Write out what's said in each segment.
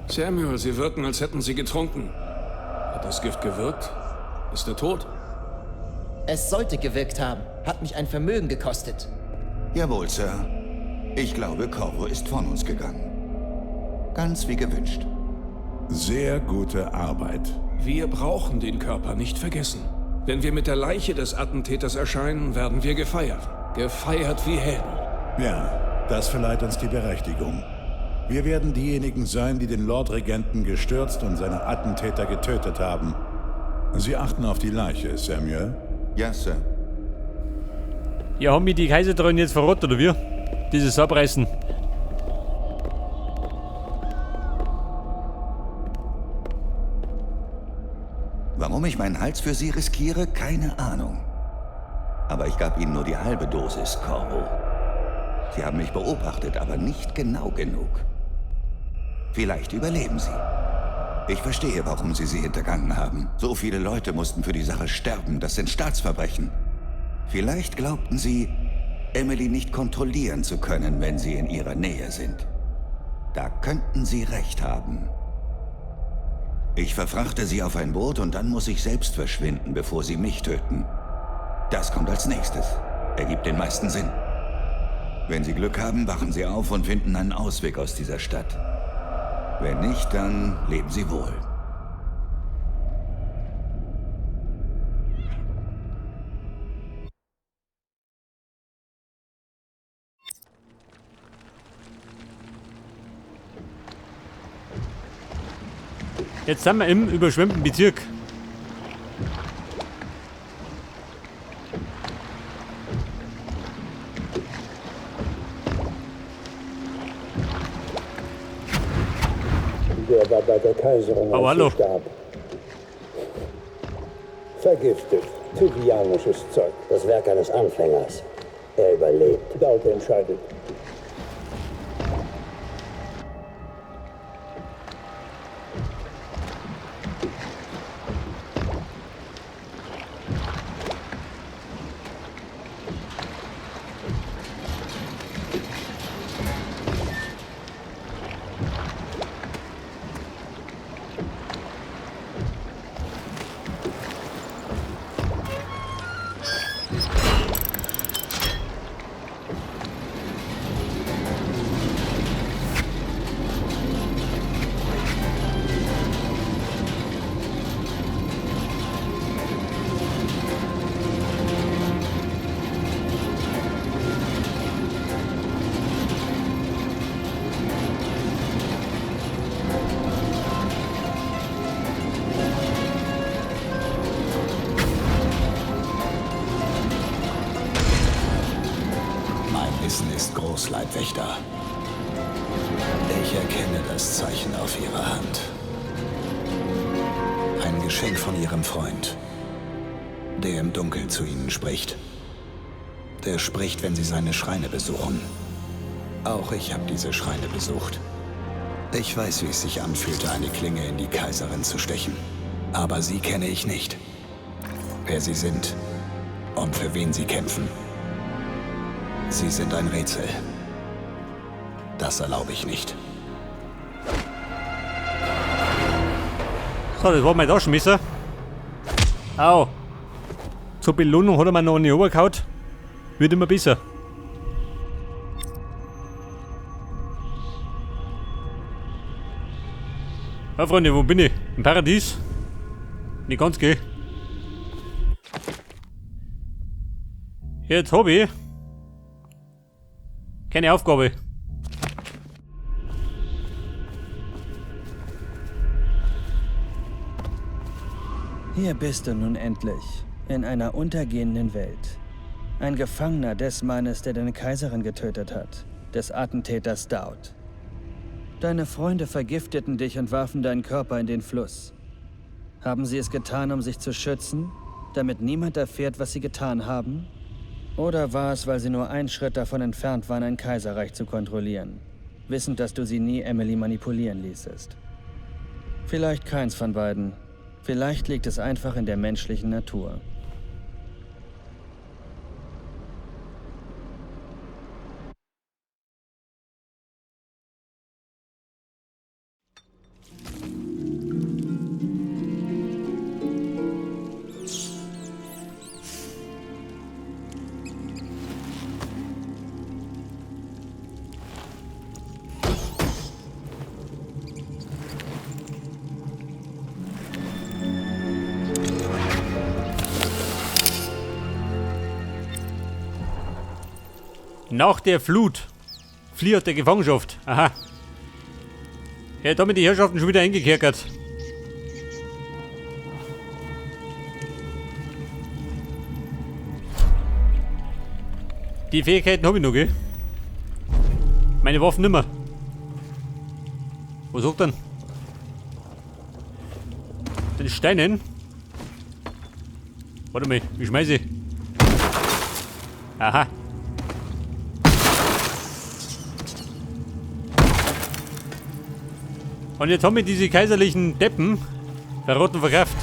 Samuel, Sie wirken, als hätten Sie getrunken. Hat das Gift gewirkt? Ist er tot? Es sollte gewirkt haben. Hat mich ein Vermögen gekostet. Jawohl, Sir. Ich glaube, Corvo ist von uns gegangen. Ganz wie gewünscht. Sehr gute Arbeit. Wir brauchen den Körper nicht vergessen. Wenn wir mit der Leiche des Attentäters erscheinen, werden wir gefeiert. Gefeiert wie Helden. Ja, das verleiht uns die Berechtigung. Wir werden diejenigen sein, die den Lordregenten gestürzt und seine Attentäter getötet haben. Sie achten auf die Leiche, Samuel? Ja, Sir. Ja, haben mich die Kaisertreuen jetzt verrottet, oder wie? Dieses Abreißen. Warum ich meinen Hals für Sie riskiere, keine Ahnung. Aber ich gab Ihnen nur die halbe Dosis, Corvo. Sie haben mich beobachtet, aber nicht genau genug. Vielleicht überleben Sie. Ich verstehe, warum Sie sie hintergangen haben. So viele Leute mussten für die Sache sterben. Das sind Staatsverbrechen. Vielleicht glaubten Sie, Emily nicht kontrollieren zu können, wenn Sie in ihrer Nähe sind. Da könnten Sie recht haben. Ich verfrachte sie auf ein Boot und dann muss ich selbst verschwinden, bevor sie mich töten. Das kommt als nächstes. Ergibt den meisten Sinn. Wenn Sie Glück haben, wachen Sie auf und finden einen Ausweg aus dieser Stadt. Wenn nicht, dann leben Sie wohl. Jetzt sind wir im überschwemmten Bezirk. Der war bei der Kaiserin, Oh, als hallo. sie starb. Vergiftet. Tyvianisches Zeug. Das Werk eines Anfängers. Er überlebt. Daud entscheidet. Mein Wissen ist groß, Leibwächter. Ich erkenne das Zeichen auf Ihrer Hand. Ein Geschenk von Ihrem Freund, der im Dunkeln zu Ihnen spricht. Der spricht, wenn Sie seine Schreine besuchen. Auch ich habe diese Schreine besucht. Ich weiß, wie es sich anfühlte, eine Klinge in die Kaiserin zu stechen. Aber sie kenne ich nicht. Wer sie sind und für wen sie kämpfen. Sie sind ein Rätsel. Das erlaube ich nicht. So, das war mein Taschenmesser. Au. Zur Belohnung hat er mir noch eine runtergehauen. Wird immer besser. Ja, Freunde, wo bin ich? Im Paradies? Nicht ganz, gell? Jetzt hab ich keine Aufgabe. Hier bist du nun endlich, in einer untergehenden Welt. Ein Gefangener des Mannes, der deine Kaiserin getötet hat, des Attentäters Daud. Deine Freunde vergifteten dich und warfen deinen Körper in den Fluss. Haben sie es getan, um sich zu schützen, damit niemand erfährt, was sie getan haben? Oder war es, weil sie nur einen Schritt davon entfernt waren, ein Kaiserreich zu kontrollieren, wissend, dass du sie nie Emily manipulieren ließest? Vielleicht keins von beiden. Vielleicht liegt es einfach in der menschlichen Natur. Nach der Flut. Flieh aus der Gefangenschaft. Aha. Ja, da haben die Herrschaften schon wieder eingekerkert. Die Fähigkeiten habe ich noch, gell? Meine Waffen nimmer. Was sagt denn? Den Steinen? Warte mal, ich schmeiße. Aha. Und jetzt haben wir diese kaiserlichen Deppen verrotten verkraft.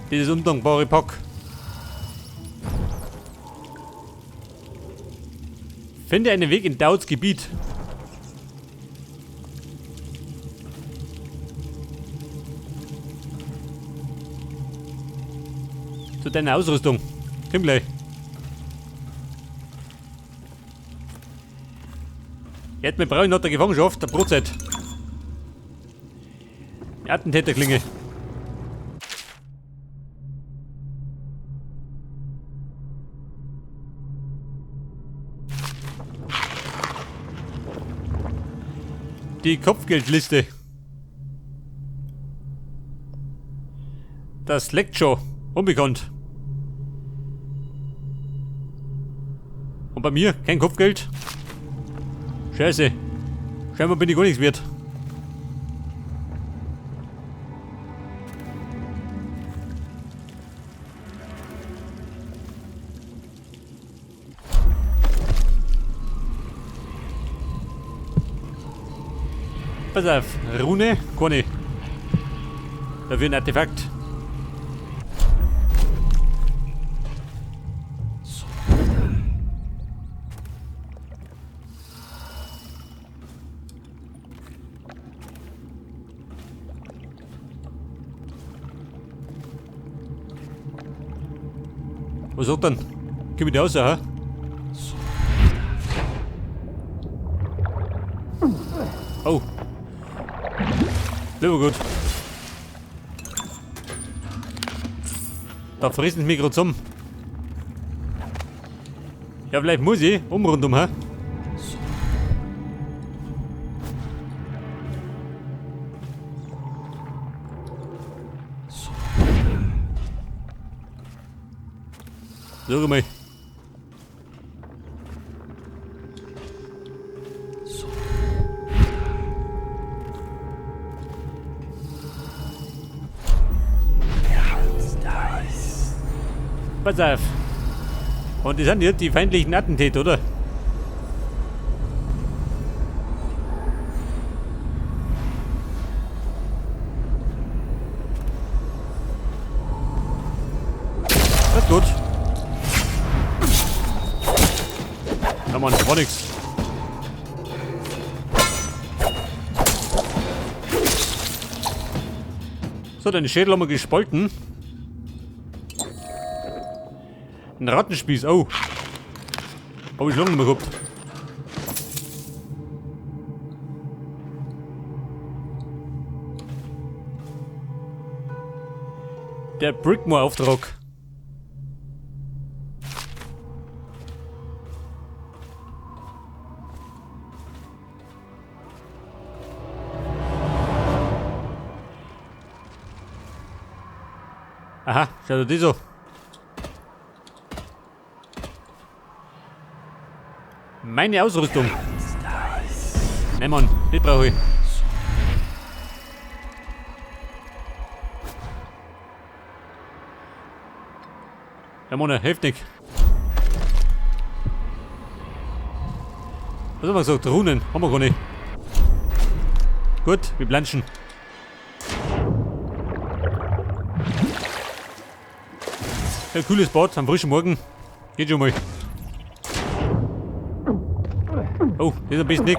Dieses undankbare Pack. Finde einen Weg in Dauds Gebiet. Zu deiner Ausrüstung. Komm gleich. Jetzt, wir brauchen nach der Gefangenschaft der Brotzeit. Die Attentäterklinge. Die Kopfgeldliste. Das leckt schon. Unbekannt. Und bei mir kein Kopfgeld. Scheiße. Scheinbar bin ich gar nichts wert. Pass auf, Rune, keine. Dafür ein Artefakt. Was hat denn? Komm ich da raus, hä? Oh. Lieber gut. Da fressen sie mich grad zusammen. Ja, vielleicht muss ich rundum, hä? Sag mal. Pass auf. Und das sind ja die feindlichen Attentäter, oder? Das ist gut. Ja Mann, war nix. So, deine Schädel haben wir gespalten. Ein Rattenspieß, oh. Hab ich lange nicht mehr gehabt. Der Brigmore-Auftrag. Aha, schau dir das an. Meine Ausrüstung. Nein, Mann, das brauche ich. Ja, Mann, hilft nicht. Was haben wir gesagt? Runen haben wir gar nicht. Gut, wir planschen. Ja, cooles Bad am frischen Morgen. Geht schon mal. Oh, das ist ein bisschen dick.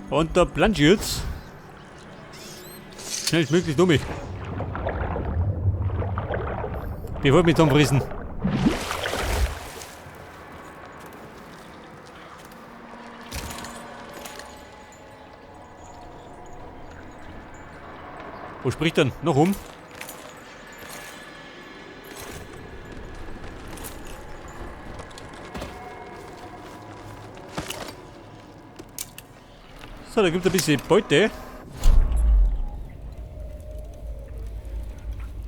Und da plansch ich jetzt. Schnellstmöglich dumme. Bevor ich mich zusammenfrissen. Wo spricht denn? Noch um? So, da gibt's ein bisschen Beute.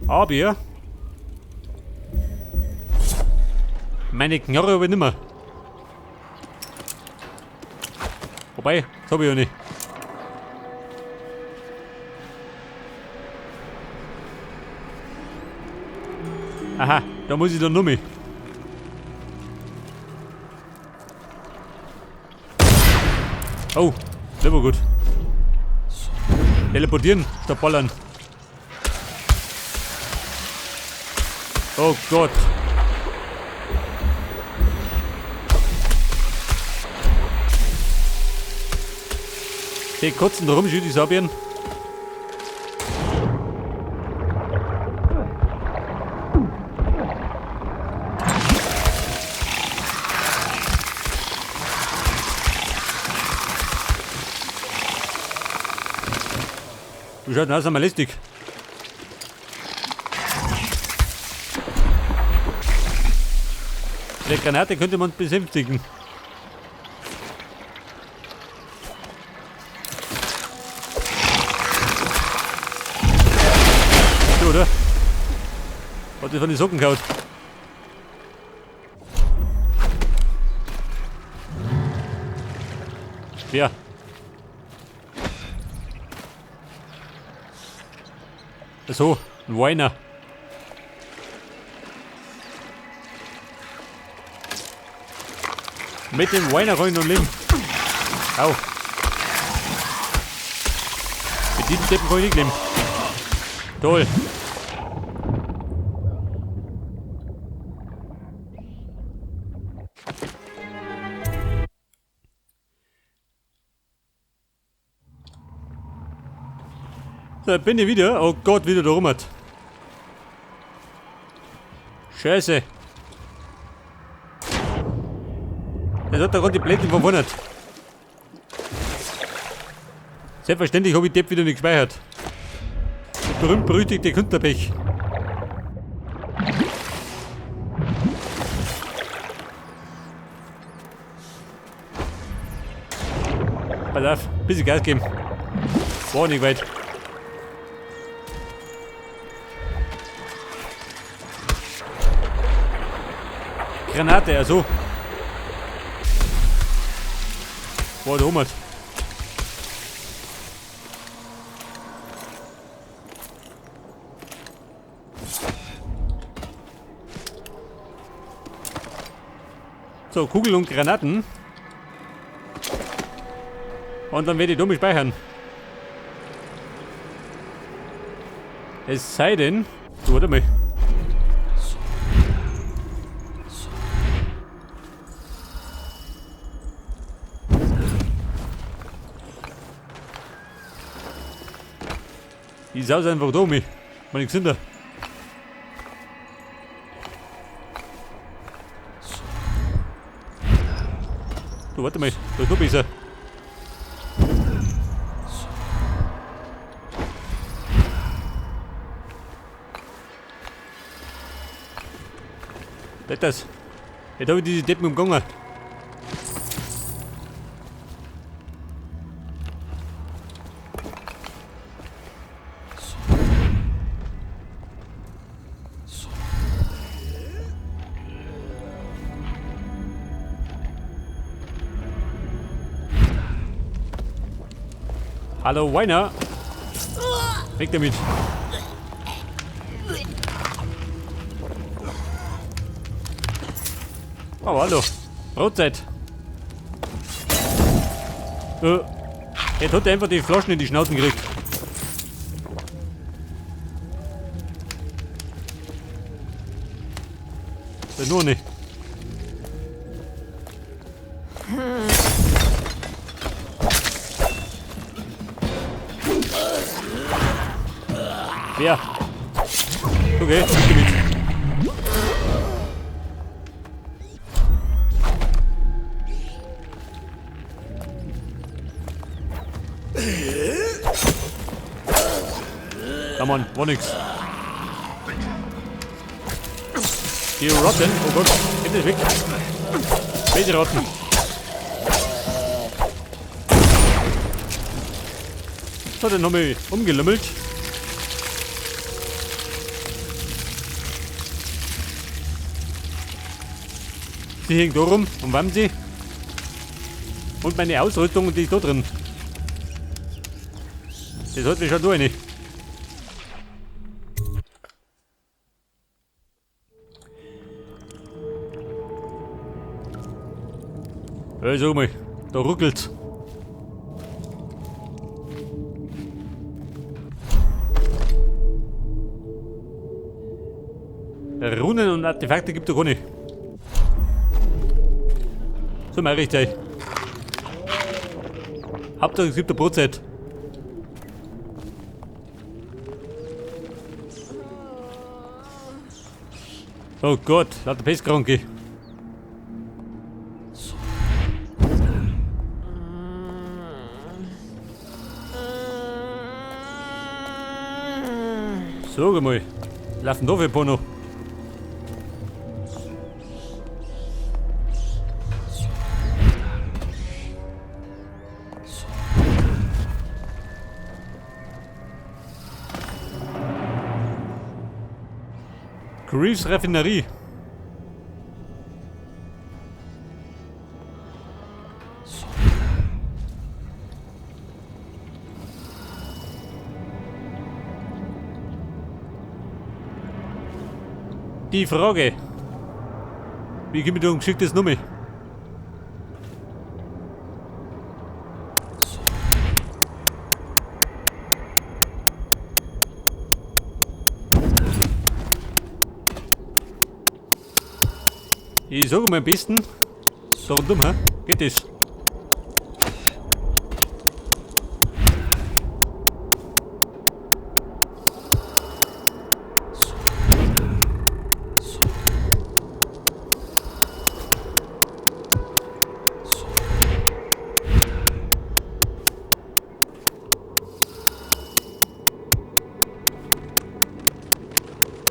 Aber meine Knarre habe ich nimmer. Wobei, das hab ich ja nicht. Aha, da muss ich dann noch mehr. Oh, das war gut. Teleportieren statt ballern. Oh Gott. Die kotzen da rum, schön die Sabieren. Wie schaut denn aus, sind wir lästig. Mit der Granate könnte man besänftigen. So, oder? Hat das von den Socken gehauen. Wer? So, ein Weiner. Mit dem Weiner kann ich noch leben. Au. Mit diesem Deppen kann ich nicht leben. Toll. Da bin ich wieder. Oh Gott, wieder da rum hat. Scheiße. Das hat da gerade die Blätter verwundert. Selbstverständlich habe ich Depp wieder nicht gespeichert. Das berühmt-berüchtigte Künstlerpech. Pass auf, ein bisschen Gas geben. War nicht weit. Granate, also. Boah, der Hummert. So, Kugel und Granaten. Und dann werde ich dumm speichern. Es sei denn... So, warte mal. Die Sau ist einfach da, mich. Meine Gesünder. Du, warte mal, da ist noch besser. Das. Jetzt habe ich diese Deppen umgangen. Hallo Weiner. Weg damit. Oh, hallo. Brotzeit. Jetzt hat er einfach die Flaschen in die Schnauzen gekriegt. Das ist nur nicht. Wer? Okay, ich mit. Ja Mann, war nix. Die Rotten, oh Gott, geht das weg. Welche Rotten? So, den haben wir umgelümmelt. Sie hängt da rum und wann sie. Und meine Ausrüstung, die ist da drin. Das hat mich schon da rein. Ja, sag mal, da ruckelt's. Runen und Artefakte gibt es doch nicht. So, mach ich gleich. Hauptsache es gibt eine Brotzeit. Oh Gott, lauter Pestkranke. Sag mal, laufen da für Porno. Greaves Raffinerie. Die Frage. Wie komme ich da ein geschicktes Nummer? Ich sage mal am besten, so rundum, hä? Geht das?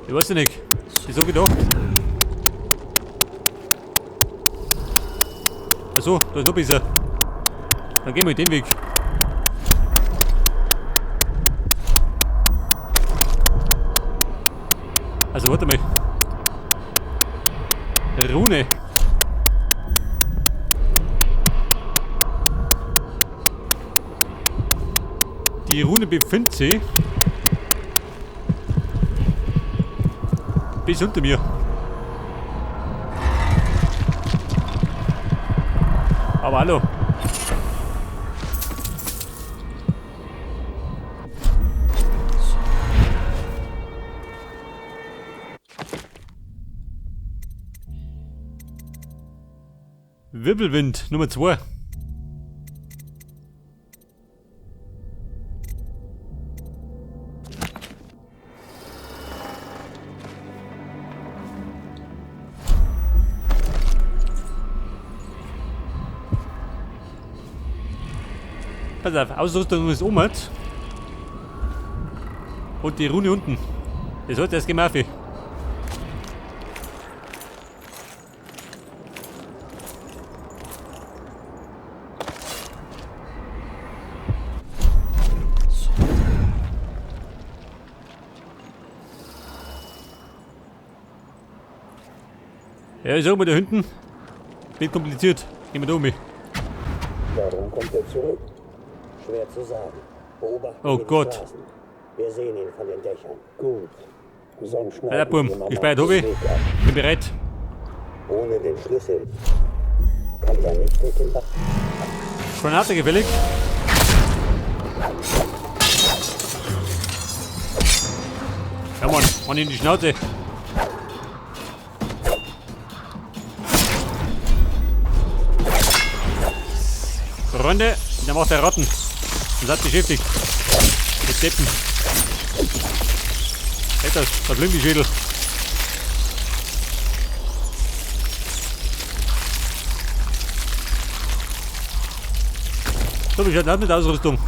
Ich weiß ja nicht. Ich so gedacht. Achso, da ist noch besser. Dann gehen wir den Weg. Also warte mal. Rune. Die Rune befindet sich bis unter mir. Aber hallo. Wirbelwind Nummer 2. Pass auf, Ausrüstung ist oben und die Rune unten. Das sollte erst gemacht. Ja, ich sag mal, da hinten wird kompliziert. Gehen wir da um. Warum kommt er zurück? Schwer zu sagen. Beobachten oh wir die Gott. Straßen. Wir sehen ihn von den Dächern. Gut. Sonst Ja, schneiden Bum, wir Mama gespeichert den habe ich. Weg ab. Bin bereit. Ohne den Schlüssel kommt er nicht durch den Bach. Granate gefällig. Ja Mann, Mann in die Schnauze. Freunde, der macht der Ratten. Und hat beschäftigt. Mit Deppen. Hey, da fliegen die Schädel. So, wie schaut das mit Ausrüstung?